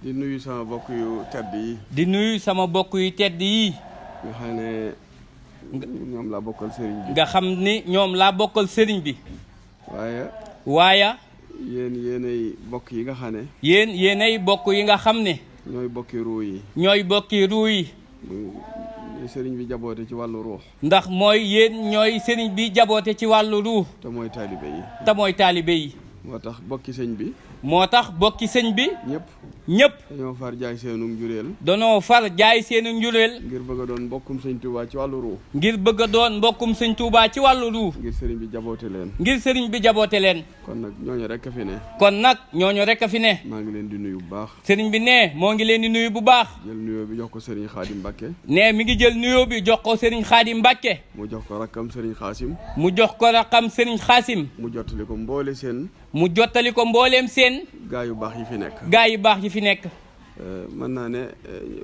di nuyu sama bokk yu tedd yi. di nuyu sama bokk yu tedd yi. nga xam ne ñoom laa bokkal sëriñ bi. nga xam ni ñoom laa bokkal sëriñ bi. waaye. yéenay bokk yi nga xam ne. yéenay bokk yi nga xam ne. ñooy bokki ruu yi. ñooy bokki ruu yi. sëriñ bi jaboote ci wàllu ruux. ndax mooy yéen ñooy sëriñ bi jaboote ci wàllu ruux. te mooy taalibe yi. te mooy taalibe yi. moo tax bokki sëñ bi. moo tax bokki sëñ bi. ñëpp. dañoo far jaay seenu njureel. danoo far jaay seenu njureel. ngir bëgg a doon mbokkum sëñ Touba ci wàllu ruux. ngir bëgg a doon mbokkum sëñ Touba ci wàllu ruux. ngir sëriñ bi jaboote leen. ngir sëriñ bi jaboote leen. kon nag ñooñu rek a fi ne. kon nag ñooñu rek a fi ne. maa ngi leen di nuyu bu baax. sëriñ bi ne moo ngi leen di nuyu bu baax. jël nuyoo bi jox ko sëriñ Xaadim Mbàkke. ne mi ngi jël nuyoo bi jox ko sëriñ Xaadim Mbàkke. mu jox ko rakkam sëriñ Xaasim. mu jox ko rakkam sëriñ Xaasim. mu jottali ko mboole seen. mu jottali ko mbooleem seen. gaa yu baax yi fi nekk. gaa yu baax yi fi nekk. mën naa ne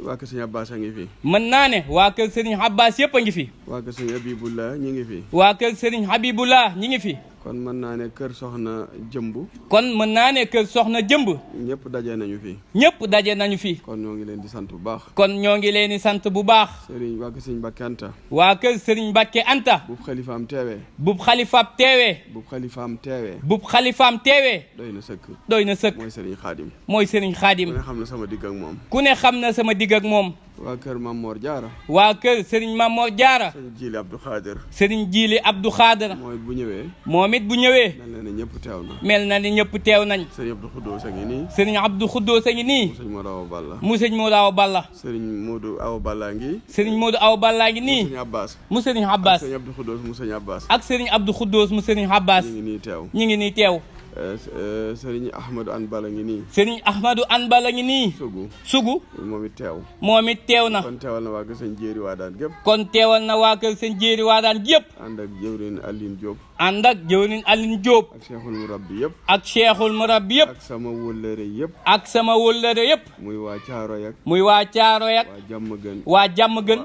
waa kër sëriñ Abbas a ngi fi. mën naa ne waa kër sëriñ Abbas yëpp a ngi fi. waa kër sëriñ Habibullah ñi ngi fi. waa kër sëriñ Habibullah ñi ngi fi. kon mën naa ne kër soxna jëmb. kon mën naa ne kër soxna jëmb. ñëpp daje nañu fi. ñëpp daje nañu fi. kon ñoo ngi leen di sant bu baax. kon ñoo ngi leen di sant bu baax. sëriñ waa kër sëriñ Mbàkke Anta. waa kër sëriñ Mbàkke Anta. bub xalifaam teewee. bub xalifaam teewee. bub xalifaam teewee. bub xalifaam teewee. doy na sëkk. doy na sëkk. mooy sëriñ Xaadim. mooy sëriñ Xaadim. ku ne xam na sama digg ak moom. ku ne xam na sama digg ak moom. waa kër Mamor Diarra. waa kër sëriñ Mamor Diarra. sëriñ Jili Abdou Khader. sëriñ Jili Abdou Khader. mooy bu ñëwee. moom it bu ñëwee. mel na ne ñëpp teew na. mel na ni ñëpp teew nañ. sëriñ Abdou Khoudous a ngi nii. sëriñ Abdou Khoudous a ngi nii. mu sëñ Modou Awa Balla. mu sëñ Modou Awa Balla. sëriñ Modou Awa Balla ngi. sëriñ Modou Awa Balla ngi nii. mu sëñ Abbas. mu sëriñ Abbas. ak sëriñ Abdou Khoudous mu sëñ Abbas. ak sëriñ Abdou Khoudous mu sëriñ Abbas. ñu ngi nii teew. ñu ngi nii teew. sëriñ Ahmadou Anbala ngi nii. sëriñ Ahmadou Anbala ngi nii. sugu. moom it teew. moom it teew na. kon teewal na waa kër sëñ Jéeri Waadaan gépp. kon teewal na waa kër sëñ Jéeri Waadaan gépp. ànd ak jëwriñ Aline Diop. ànd ak jëwriñ Aline Diop. ak cheikhul murabbi yëpp. ak cheikhul murabbi yëpp. ak sama wëllëre yëpp. ak sama wëllëre yëpp. muy waa Caaroy ak. muy waa Caaroy ak. waa Jàmmagën. waa Jàmmagën.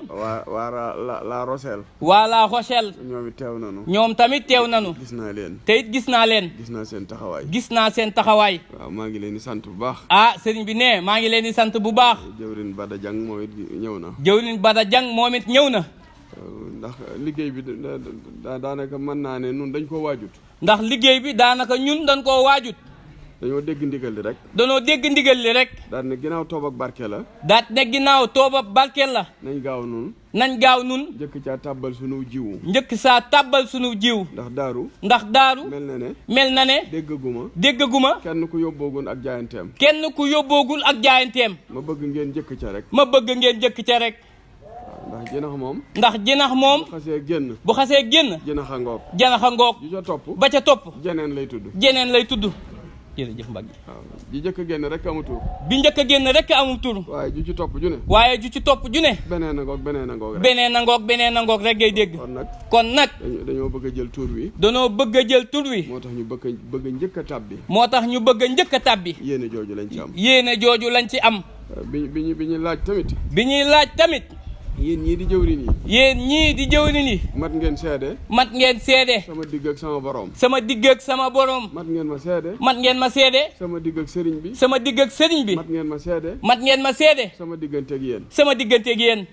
waa la Rochelle. waa la Rochelle. ñoom it teew nañu. ñoom tamit teew nañu. gis naa leen. te it gis naa leen. gis naa seen taxawaay. gis naa seen taxawaay. waaw maa ngi leen di sant bu baax. ah sëriñ bi ne maa ngi leen di sant bu baax. jëwriñ Bada Jang moom it ñëw na. jëwriñ Bada Jang moom it ñëw na. ndax liggéey bi daanaka mën naa ne nun dañ koo waajut. ndax liggéey bi daanaka ñun dañ koo waajut. dañoo dégg ndigal li rek. danoo dégg ndigal li rek. daal ne ginnaaw toob ak barke la. daat ne ginnaaw toob ak barke la. nañ gaaw nun. nañ gaaw nun. njëkk caa tàbbal sunu jiwu. njëkk saa tàbbal sunu jiw. ndax daaru. ndax daaru. mel na ne. déggaguma. kenn ku yóbboogun ak jaayanteem. kenn ku yóbboogul ak jaayanteem. ma bëgg ngeen njëkk ca rek. ma bëgg ngeen njëkk ca rek. ndax jinax moom. ndax jinax moom. bu xasee génn. bu xasee génn. jinaxa ngoog. jinaxa ngoog. ju ca topp. ba ca topp. jeneen lay tudd. jeneen lay tudd. jërëjëf Mbacke. waaw ji njëkk a génn rek amu tur. bi njëkk a génn rek amul tur. waaye ju ci topp ju ne. waaye ju ci topp ju ne. beneen a ngoog beneen a ngoog rek. beneen a ngoog beneen a ngoog rek ngay dégg. kon nag. dañoo bëgg a jël tur wi. danoo bëgg a jël tur wi. moo tax ñu bëgg a njëkk a tàbbi. moo tax ñu bëgg a njëkk a tàbbi. yéene jooju lañ ci am. yéene jooju lañ ci am. bi ñuy laaj tamit. bi ñuy laaj tamit. yéen ñii di jëwriñ yi. yéen ñii di jëwriñ yi. mat ngeen seede. mat ngeen seede. sama digg ak sama borom. sama digg ak sama borom. mat ngeen ma seede. mat ngeen ma seede. sama digg ak sëriñ bi. sama digg ak sëriñ bi. mat ngeen ma seede. mat ngeen ma seede. sama diggante ak yéen. sama diggante ak yéen.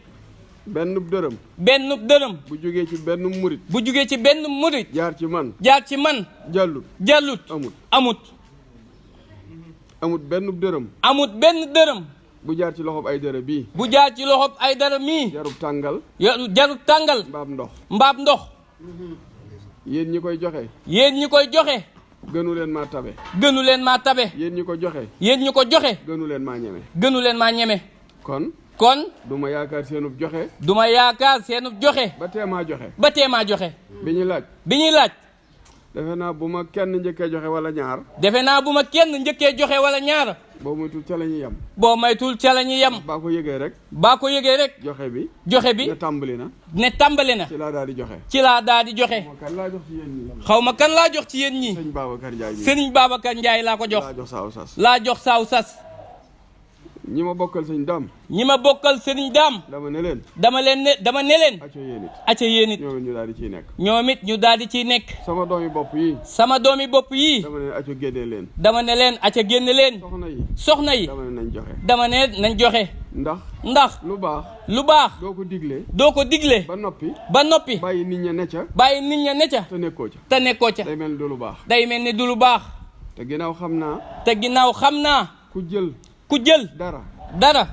benn dërëm. benn dërëm. bu jógee ci benn murit. bu jógee ci benn murit. jaar ci man. jaar ci man. jàllut. amut benn dërëm. amut benn dërëm. bu jaar ci loxob ay dara bii. bu jaar ci loxob ay dara mii. jarub tàngal. jarub tàngal. mbaab ndox. yéen ñi koy joxe. yéen ñi koy joxe. gënu leen maa tabe. gënu leen maa tabe. yéen ñi ko joxe. yéen ñi ko joxe. gënu leen maa ñeme. gënu leen maa ñeme. kon. du ma yaakaar seenub joxe. du ma yaakaar seenub joxe. ba tee maa joxe. ba tee maa joxe. bi ñuy laaj. defe naa bu ma kenn njëkkee joxe wala ñaar. defe naa bu ma kenn njëkkee joxe wala ñaar. boo moytul ca la ñuy yem. boo moytul ca la ñuy yem. baa ko yëgee rek. joxe bi. ne tàmbali na. ci laa daal di joxe. xaw ma kan laa jox ci yéen ñii. sëñ Babacar Ndiaye. Sëriñ Babacar Ndiaye laa ko jox. laa jox saaw sas. ñi ma bokkal sëñ Daam. ñi ma bokkal sëriñ Daam. dama ne leen. dama ne leen. acca yéen it. acca yéen it. ñoom it ñu daal di ciy nekk. ñoom it ñu daal di ciy nekk. sama doomi bopp yi. sama doomi bopp yii. dama ne acca génne leen. dama ne leen acca génne leen. soxna yi. soxna yi. dama ne nañ joxe. dama ne nañ joxe. ndax lu baax. lu baax. doo ko digle. doo ko digle. ba noppi. bàyyi nit ña ne ca. bàyyi nit ña ne ca. te nekkoo ca. te nekkoo ca. day mel ni du lu baax. day mel ni du lu baax. te ginnaaw xam naa. te ginnaaw xam naa. ku jël. dara.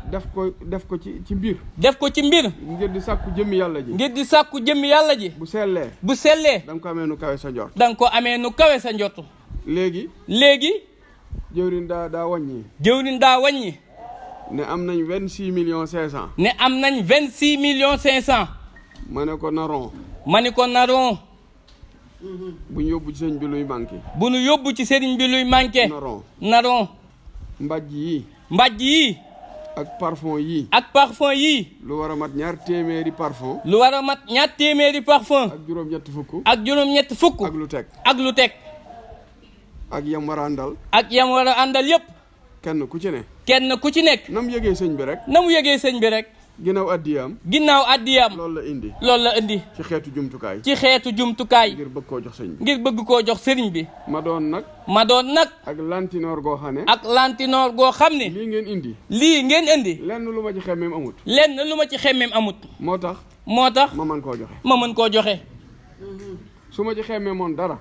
def ko ci mbir. def ko ci mbir. ngir di sàkku jëmmi yàlla ji. ngir di sàkku jëmmi yàlla ji. bu sellee. da nga ko amee nu kawe sa njort. da nga ko amee nu kawe sa njort. léegi. jëwriñ daa wàññi. jëwriñ daa wàññi. ne am nañ 26 millions 500. ne am nañ 26 millions 500. ma ne ko naron. bu ñu yóbbu ci sëriñ bi luy manqué. bu ñu yóbbu ci sëriñ bi luy manqué. naron. mbàjj yi. ak parfum yii. lu war a mat 2 téeméeri parfum. ak juróom-ñett fukk. ak lu teg. ak yam war a àndal. yépp. kenn ku ci nekk. na mu yëgee sëñ bi rek. ginnaaw addiyaam. loolu la indi. ci xeetu jumtukaay. ngir bëgg koo jox sëriñ bi. ma doon nag. ak lantinoor goo xam ne. lii ngeen indi. lenn lu ma ci xemmeem amut. moo tax. ma mën koo joxe.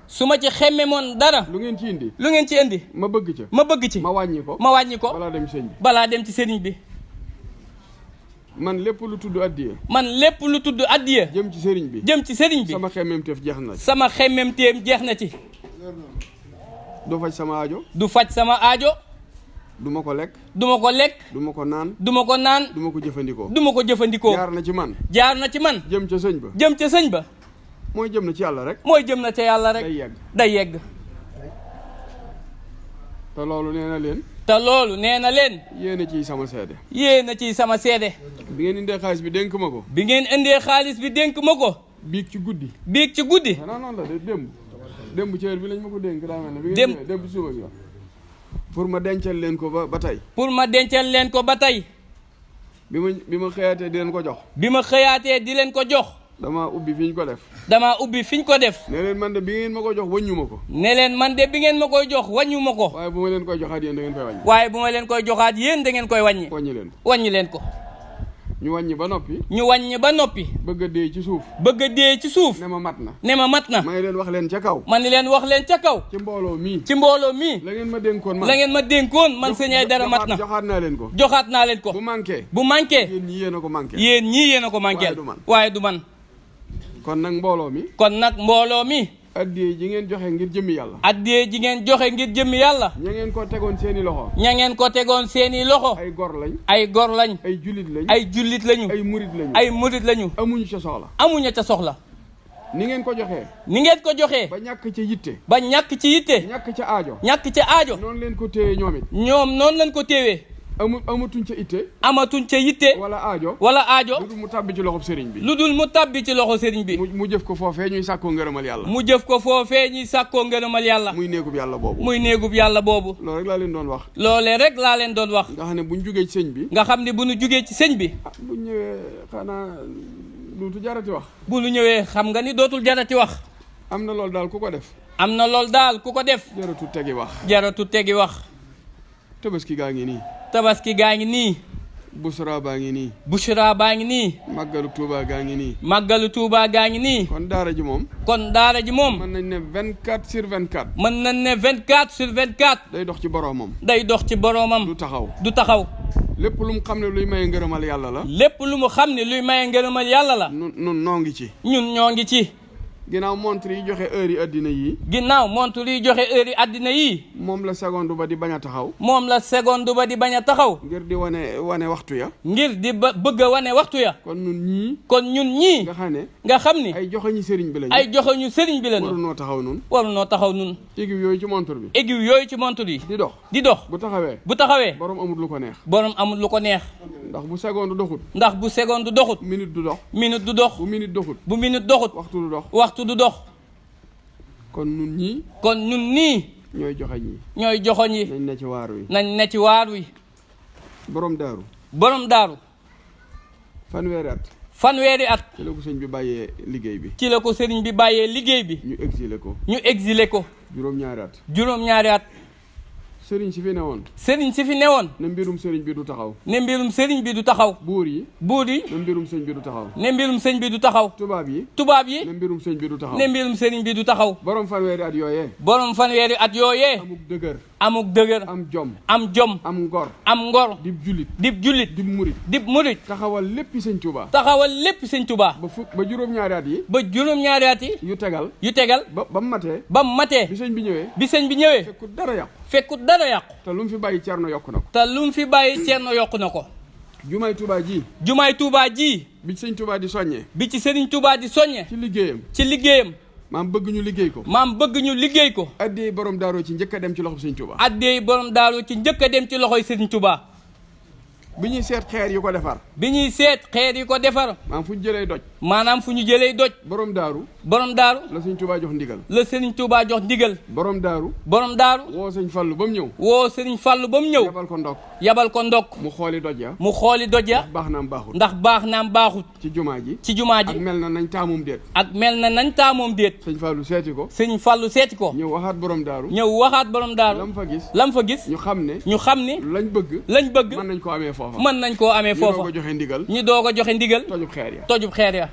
su ma ci xemmeemoon dara. lu ngeen ci indi. ma bëgg ci. ma wàññi ko. balaa dem ci sëriñ bi. man lépp lu tudd addiya. jëm ci sëriñ bi. sama xemmeemteef jeex na ci. du faj sama aajo. du ma ko lekk. du ma ko naan. du ma ko jëfandikoo. jaar na ci man. jëm ca sëñ ba. mooy jëm na ci yàlla rek. day yegg. te loolu nee na leen. yéen a ciy sama seede. bi ngeen indee xaalis bi dénk ma ko. biig ci guddi. non la de démb ci heure bi lañ ma ko dénk daa mel ne. démb suba bi pour ma dencal leen ko ba tey. bi ma xëyaatee di leen ko jox. damaa ubbi fi ñu ko def. ne leen man de bi ngeen ma ko jox wàññu ma ko. waaye bu ma leen koy joxaat yéen da ngeen koy wàññi. wàññi leen ko. ñu wàññi ba noppi. bëgg a dee ci suuf. ne ma mat na. ma leen wax leen ca kaw. ci mbooloo mii. la ngeen ma dénkoon man sëñ Aïdara mat na. joxaat naa leen ko. bu manqué. yéen ñii yéen a ko manqué. waaye du man. kon nag mbooloo mi. addiye ji ngeen joxe ngir jëmmi yàlla. ña ngeen ko tegoon seeni loxo. ay gor lañ. ay jullit lañu. ay murit lañu. amuñu ca soxla. ni ngeen ko joxee. ba ñàkk ci yitte. ñàkk ca aajo. noonu leen ko téye ñoom it. noonu leen ko téewee. amatuñ ca yitte. wala aajo. lu dul mu tàbbi ci loxob sëriñ bi. mu jëf ko foofee ñuy sàkkoo ngërëmal yàlla. muy néegub yàlla boobu. loolu rek laa leen doon wax. nga xam ne bu ñu jugee ci sëñ bi. bu ñu ñëwee xanaa dootul jarati wax. bu ñu ñëwee xam nga ni dootul jarati wax. am na loolu daal ku ko def. jaratu tegi wax. tabaski gaa ngi nii. Bushra baa ngi nii. Màggalu Tuuba gaa ngi nii. kon daara ji moom. mën nañ ne 24 sur 24. day dox ci boroomam. du taxaw. lépp lu mu xam ne luy maye ngërëmal yàlla la. ñun ñoo ngi ci. ginnaaw montre yi joxe heure yi addina yi. moom la seconde ba di bañ a taxaw. ngir di wane waxtu ya. bëgg a wane waxtu ya. kon ñun ñii. nga xam ni. ay joxoñu sëriñ bi lañu. waruñoo taxaw nun. aiguille yooyu ci montre yi. di dox. bu taxawee. borom amul lu ko neex. ndax bu seconde doxut. minute du dox. bu minute doxut. waxtu du dox. kon ñun ñii. ñooy joxoñ yi. nañ ne ci waar wi. borom daaru. borom daaru. fanweeri at. fanweeri at. ci la ko sëñ bi bàyyee liggéey bi. ci la ko sëriñ bi bàyyee liggéey bi. ñu exilé ko. ñu exilé ko. juróom-ñaari at. juróom-ñaari at. sëriñ si fi newoon. sëriñ si fi newoon. ne mbirum sëriñ bi du taxaw. ne mbirum sëriñ bi du taxaw. buur yi. buur yi. ne mbirum sëñ bi du taxaw. ne mbirum sëñ bi du taxaw. tubaab yi. tubaab yi. ne mbirum sëñ bi du taxaw. ne mbirum sëriñ bi du taxaw. borom fanweeri at yooyee. borom fanweeri at yooyee. amuk dëgër. amuk dëgër. am jom. am jom. am ngor. am ngor. dib julit. dib julit. dib murit. dib murit. taxawal léppi sëñ Tuubaa. taxawal lépp sëñ Tuubaa. ba juróom-ñaari at yi. ba juróom-ñaari at yi. yu tegal. yu tegal. ba mu matee. ba mu matee. bi sëñ bi ñëwee. bi sëñ bi ñëwee. fekkut dara yàqu. fekkut dara yàqu. te lu mu fi bàyyi Cerno yokku na ko. te lu mu fi bàyyi Cerno yokku na ko. jumaay Tuubaa ji. jumaay Tuubaa ji. bi sëñ Tuubaa di soññee. bi ci sëriñ Tuubaa di soññe. ci liggéeyam. ci liggéeyam. maam bëgg ñu liggéey ko. maam bëgg ñu liggéey ko. addee borom daaroo ci njëkk a dem ci loxo sëñ Tuubaa. addee borom daaru ci njëkk a dem ci loxoy sëriñ Tuubaa. bi ñuy seet xeer yi ko defar. bi ñuy seet xeer yi ko defar. maam fu ñu jëlee doj. maanaam fu ñu jëlee doj. borom daaru. borom daaru. la sëñ Tuubaa jox ndigal. la sëriñ Tuubaa jox ndigal. borom daaru. borom daaru. woo sëñ Fallu ba mu ñëw. woo sëriñ Fallu ba mu ñëw. yabal ko ndokk. yabal ko ndokk. mu xooli doj ya. mu xooli doj ya. baax naam baaxut. ndax baax naam baaxut. ci jumaa ji. ci jumaa ji. ak mel na nañ taamum déet. ak mel na nañ taamoom déet. sëñ Fallu seeti ko. sëñ Fallu seeti ko. ñëw waxaat borom daaru. ñëw waxaat borom daaru. lam fa gis. lam fa gis. ñu xam ne. ñu xam ni. lañ bëgg. lañ bëgg. mën nañ ko amee foofa. mën nañ koo amee foofa. ñu doog a joxe ndigal. ñu doog a joxe ndigal. tojub xeer ya. tojub xeer ya.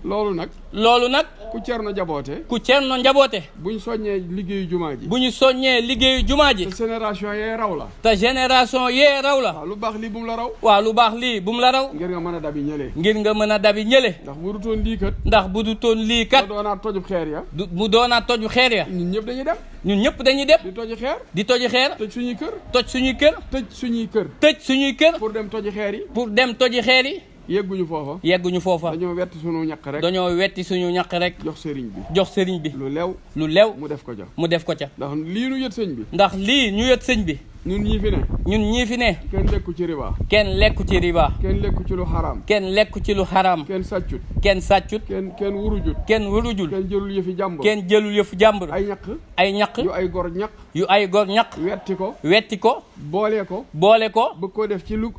loolu nag. loolu nag. ku Cerno jaboote. ku Cerno njaboote. buñ soññee liggéeyu jumaa ji. bu ñu soññee liggéeyu jumaa ji. te génération yee raw la. te génération yee raw la. waaw lu baax lii bu mu la raw. waaw lu baax lii bu mu la raw. ngir nga mën a dabi ñële. ngir nga mën a dabi ñële. ndax bu dutoon lii kat. ndax bu du toon lii kat. mu doonaat tojub xeer ya. mu doonaat toju xeer ya. ñun ñëpp dañuy dem. ñun ñëpp dañuy dem. di toji xeer. di toji xeer. tëj suñuy kër. toj suñuy kër. tëj suñuy kër. tëj suñuy kër. pour dem toji xeer yi. pour dem toji xeer yi. yegguñu foofa. yegguñu foofa. dañoo wetti suñu ñaq rek. dañoo wetti suñu ñaq rek. jox sëriñ bi. jox sëriñ bi. lu lew. lu lew. mu def ko ca. mu def ko ca. ndax lii nu yët sëñ bi. ndax lii ñu yët sëñ bi. ñun ñii fi ne. ñun ñii fi ne. kenn lekku ci riba. kenn lekku ci riba. kenn lekku ci lu xaraam. kenn lekku ci lu xaraam. kenn sàccut. kenn sàccut. kenn wurujut. kenn wurujul. kenn jëlul yëfi jàmbur. kenn jëlul yëfu jàmbur. ay ñaq. ay ñaq. yu ay gor ñaq. yu ay gor ñaq. wetti ko. wetti ko. boole ko. boole ko. bëgg koo def ci lu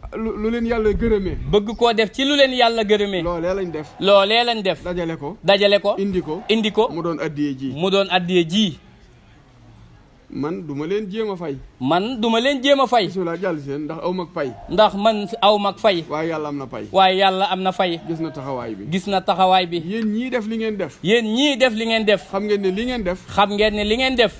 leen yàlla gërëmee. bëgg koo def ci lu leen yàlla gërëmee. loolee lañ def. loolee lañ def. dajale ko. dajale ko. indi ko. indi ko. mu doon addiyee ji. mu doon addiyee ji. man duma leen jéem a fay. man duma leen jéem a fay. bisimilah jàll seen ndax aw mag pay. ndax man aw mag fay. waaye yàlla am na pay. waaye yàlla am na fay. gis na taxawaay bi. gis na taxawaay bi. yéen ñii def li ngeen def. yéen ñii def li ngeen def. xam ngeen ne li ngeen def. xam ngeen ne li ngeen def.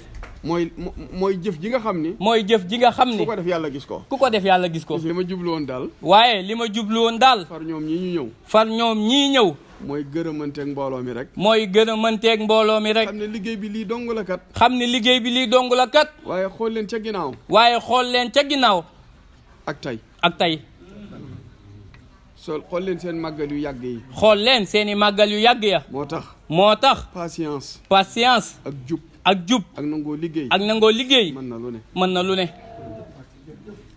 mooy jëf ji nga xam ni. mooy jëf ji nga xam ni. ku ko def yàlla gis ko. ku ko def yàlla gis ko. li ma jublu woon daal. waaye li ma jublu woon daal. far ñoom ñii ñu ñëw. far ñoom ñii ñëw. mooy gërëmanteeg mbooloo mi rek. mooy gërëmanteeg mbooloo mi rek. xam ne liggéey bi lii dong la kat. xam ne liggéey bi lii dong la kat. waaye xool leen ca ginnaaw. waaye xool leen ca ginnaaw. ak tey. ak tey. xool leen seen màggal yu yàgg yi. xool leen seeni màggal yu yàgg ya. moo tax. moo tax. patience. patience. ak jub. ak jub. ak nangoo liggéey. ak nangoo liggéey. mën na lu ne. mën na lu ne.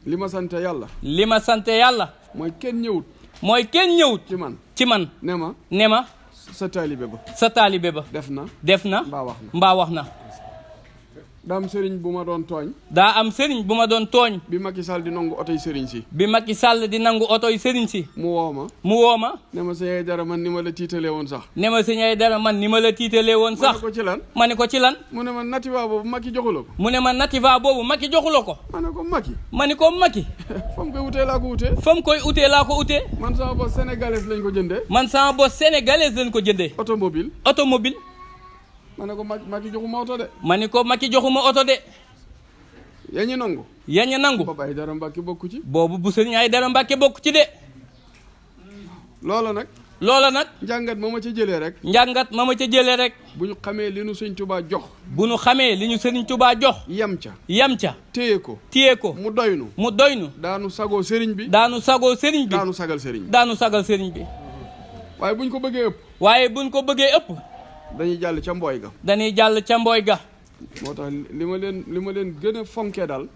li ma sant yàlla. li ma sant yàlla. mooy kenn ñëwut. mooy kenn ñëwut. ci man. ci man. ne ma. sa taalibe ba. sa taalibe ba. def na. mbaa wax na. mbaa wax na. daa am sëriñ bu ma doon tooñ. daa am sëriñ bu ma doon tooñ. bi Macky Sall di nangu oto yi sëriñ si. bi Macky Sall di nangu oto yi sëriñ si. mu woo ma. ne ma sëñ Aydara man ni ma la tiitalee woon sax. ne ma sëñ Aydara man ni ma la tiitalee woon sax. ma ne ko ci lan. ma ne ko ci lan. mu ne ma nativa boobu Macky joxula ko. mu ne ma nativa boobu Macky joxula ko. ma ne ko Macky. ma ne ko Macky. fa mu koy utee laa ko utee. fa mu koy utee laa ko utee. man sama boss sénégalaise lañ ko jëndee. man sama boss sénégalaise lañ ko jëndee. automobile. ma ne ko Macky joxuma oto de. ma ne ko Macky joxuma oto de. yañu nangu. yañu nangu. boobu Aydara Mbàkke bokku ci. boobu bu sëriñ Aydara Mbàkke bokku ci de. loola nag. njàngat ma ca jëlee rek. njàngat ma ca jëlee rek. bu ñu xamee li ñu sëñ Tuubaa jox. bu ñu xamee li ñu sëriñ Tuubaa jox. yam ca. téye ko. mu doynu. daanu sagoo sëriñ bi. daanu sagal sëriñ bi. waaye buñ ko bëggee ëpp. dañuy jàll ca mbooy ga.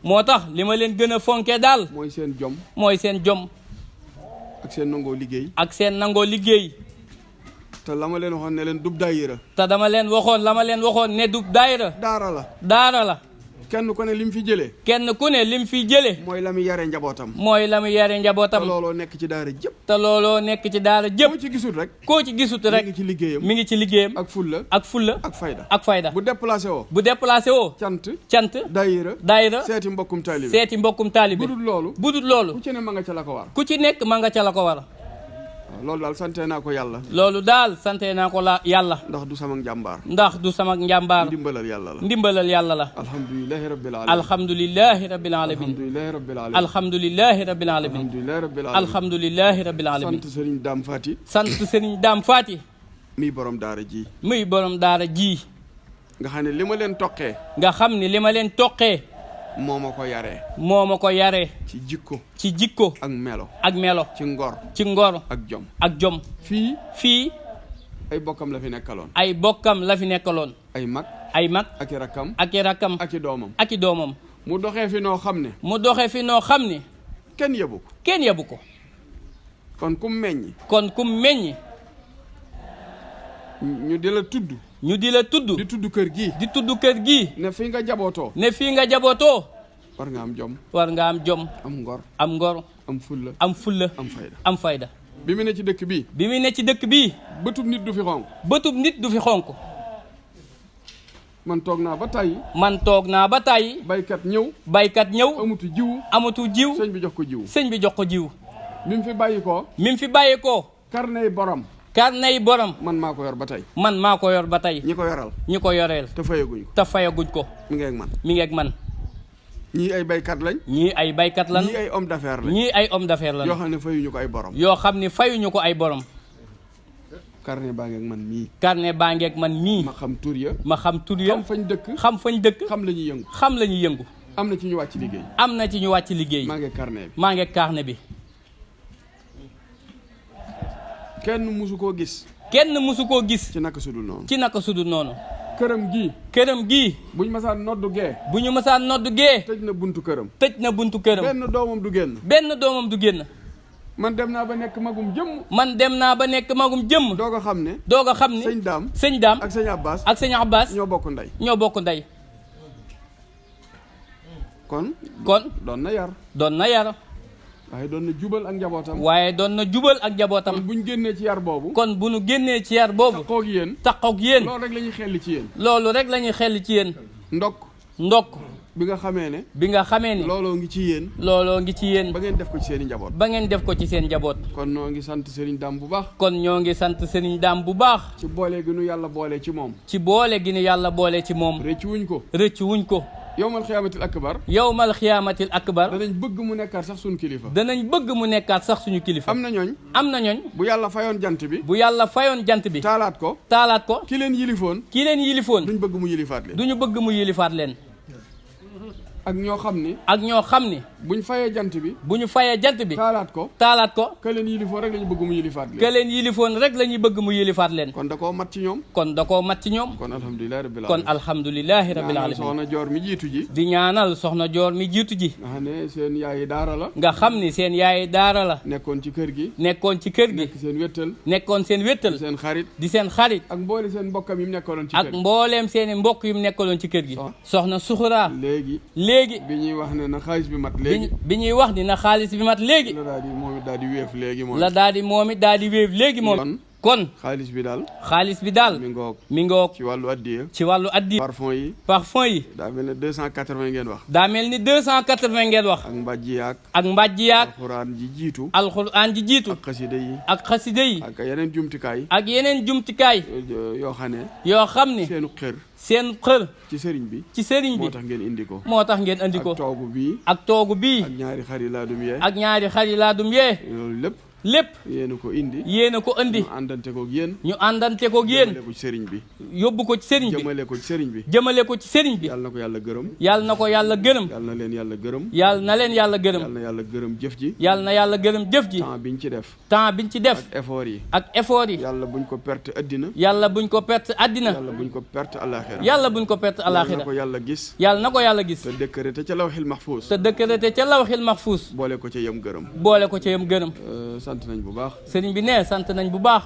moo tax li ma leen gën a fonkee daal. mooy seen jom. ak seen nangoo liggéey. te la ma leen waxoon ne leen dub daayira. ne dub daayira. daara la. kenn ku ne lim fi jëlee. kenn ku ne lim fi jëlee. mooy la mu yare njabootam. mooy la mu yare njabootam. te looloo nekk ci daara jëpp. te looloo nekk ci daara jëpp. koo ci gisut rek. koo ci gisut rek. mi ngi ci liggéeyam. mi ngi ci liggéeyam. ak fulla. ak fulla. ak fayda. ak fayda. bu déplacé woo. bu déplacé woo. cant. daayira. seeti mbokkum taalibe. seeti mbokkum taalibe. budul loolu. ku ci ne ma nga ca la ko war. ku ci nekk ma nga ca la ko war. loolu daal sante naa ko yàlla. loolu daal sante naa ko la yàlla. ndax du sama njàmbaar. ndax du sama njàmbaar. ndimbalal yàlla la. ndimbalal yàlla la. alhamdulilahi rabbil alamin. alhamdulilahi rabbil alamin. alhamdulilahi rabbil alamin. alhamdulilahi rabbil alamin. sant Serigne Dame Fati. sant Serigne Dame Fati. muy borom daara ji. muy borom daara ji. nga xam ne li ma leen toqee. nga xam ne li ma leen toqee. moo ma ko yaree. moo ma ko yaree. ci jikko. ci jikko. ak melo. ak melo. ci ngor. ci ngor. ak jom. ak jom. fii. ay bokkam la fi nekkaloon. ay bokkam la fi nekkaloon. ay mag. ak i rakkam. ak i rakkam. ak i doomam. ak i doomam. mu doxee fi noo xam ne. mu doxee fi noo xam ne. kenn yebu ko. kenn yebu ko. kon kum meññ. kon kum meññ. ñu di la tudd. ñu di la tudd. di tudd kër gi. di tudd kër gi. ne fii nga jabootoo. ne fii nga jabootoo. war nga am jom. war nga am jom. am ngor. am ngor. am fulla. am fulla. am fayda. am fayda. bi mu ne ci dëkk bii. bi mu ne ci dëkk bii. bëtub nit du fi xonk. bëtub nit du fi xonk. man toog naa ba tàyyi. man toog naa ba tàyyi. baykat ñëw. baykat ñëw. amatu jiw. amatu jiw. sëñ bi jox ko jiw. sëñ bi jox ko jiw. mi mu fi bàyyi koo. mi mu fi bàyyi koo. carnet yi borom. carnet yi borom. man maa ko yor ba tey. man maa ko yor ba tey. ñi ko yoral. ñi ko yoreel. te fayaguñ ko. te fayaguñ ko. mi ngi ak man. mi ngi ak man. ñii ay baykat lañ. ñii ay baykat lañ. ñii ay homme d'affaires lañ. ñii ay homme d'affaires lañ. yoo xam ne fayuñu ko ay borom. yoo xam ne fayuñu ko ay borom. carnet baa ngi ak man mii. carnet baa ngi ak man mii. ma xam tur ya. ma xam tur ya. xam fañ dëkk. xam fañ dëkk. xam la ñuy yëngu. xam la ñuy yëngu. am na ci ñu wàcc liggéey. am na ci ñu wàcc liggéey. maa ngi carnet bi. maa ngi carnet bi. kenn musu koo gis. kenn musu koo gis. ci naka sudul noonu. ci naka sudul noonu. këram gii. këram gii. bu ñu masaan noddu gee. bu ñu masaan noddu gee. tëj na buntu këram. tëj na buntu këram. benn doomam du génn. benn doomam du génn. man dem naa ba nekk magum jëmm. man dem naa ba nekk magum jëmm. doog a xam ne. doog a xam ne. sëñ Daam. sëñ Daam. ak sëñ Abbas. ak sëñ Abbas. ñoo bokk ndey. ñoo bokk ndey. kon. doon na yar. doon na yar. waaye doon na jubal ak njabootam. waaye doon na jubal ak njabootam. kon bu ñu génnee ci yar boobu. kon bu ñu génnee ci yar boobu. taxaw ak yéen. taxaw ak yéen. loolu rek la ñuy xelli ci yéen. loolu rek la ñuy xelli ci yéen. ndokk. bi nga xamee ne. looloo ngi ci yéen. looloo ngi ci yéen. ba ngeen def ko ci seen i njaboot. ba ngeen def ko ci seen njaboot. kon ñoo ngi sant Serigne Dame bu baax. kon ñoo ngi sant Serigne Dame bu baax. ci boole gi nu yàlla boole ci moom. ci boole gi nu yàlla boole ci moom. rëcc wuñ ko. rëcc wuñ ko. yowmal xiyaamatil akbar. yowmal xiyaamatil akbar. danañ bëgg mu nekkaat sax suñu kilifa. danañ bëgg mu nekkaat sax suñu kilifa. am na ñooñ. am na ñooñ. bu yàlla fayoon jant bi. bu yàlla fayoon jant bi. taalaat ko. ki leen yilifoon. duñ bëgg mu yilifaat leen. duñu bëgg mu yilifaat leen. ak ñoo xam ni. buñ fayee jant bi. taalaat ko. ka leen yilifoon rek la ñu bëgg mu yilifaat leen. ka leen yilifoon rek la ñuy bëgg mu yilifaat leen. kon da koo mat ci ñoom. kon alhamdulilahi rabbil alamin. soxna Joor mi jiitu ji. di ñaanal soxna Joor mi jiitu ji. nga xam ne seen yaayi daara la. nga xam ni seen yaayi daara la. nekkoon ci kër gi. nekkoon seen wéttal. di seen xarit. ak mboolem seen mbokkam yi mu nekkaloon ci kër gi. ak mbooleem seen mbokk yi mu nekkaloon ci kër gi. soxna Suxura. léegi. bi ñuy wax ne na xaalis bi mat léegi. bi ñuy wax ni na xaalis bi mat léegi. la daal di moom it daal di wéef léegi moom. kon xaalis bi daal. mi ngoog. ci wàllu addiya. parfum yi. daa mel ni 280 ngeen wax. ngeen wax. ak mbàjji yaak. alxuraan ji jiitu. ak xasida yi. ak yeneen jumtukaay. yoo xam ne. seen xër. ci sëriñ bi. moo tax ngeen indi ko. ak toogu bii. ak ñaari xari laadum yee. loolu lépp yéen a ko indi. ñu àndante koog yéen. jëmale ko ci sëriñ bi. yóbbu ko ci sëriñ bi. jëmale ko ci sëriñ bi. yàlla na ko yàlla gërëm. yàlla na leen yàlla gërëm. yàlla na yàlla gërëm jëf ji. yàlla na yàlla gërëm jëf ji. temps biñ ci def. ak effort yi. yàlla buñ ko perte addina. yàlla buñ ko perte alaxira. yàlla na ko yàlla gis. te décrété ca lawxil mahfuus. boole ko ca yam gërëm. sant nañ bu baax. sëriñ bi ne sant nañ bu baax.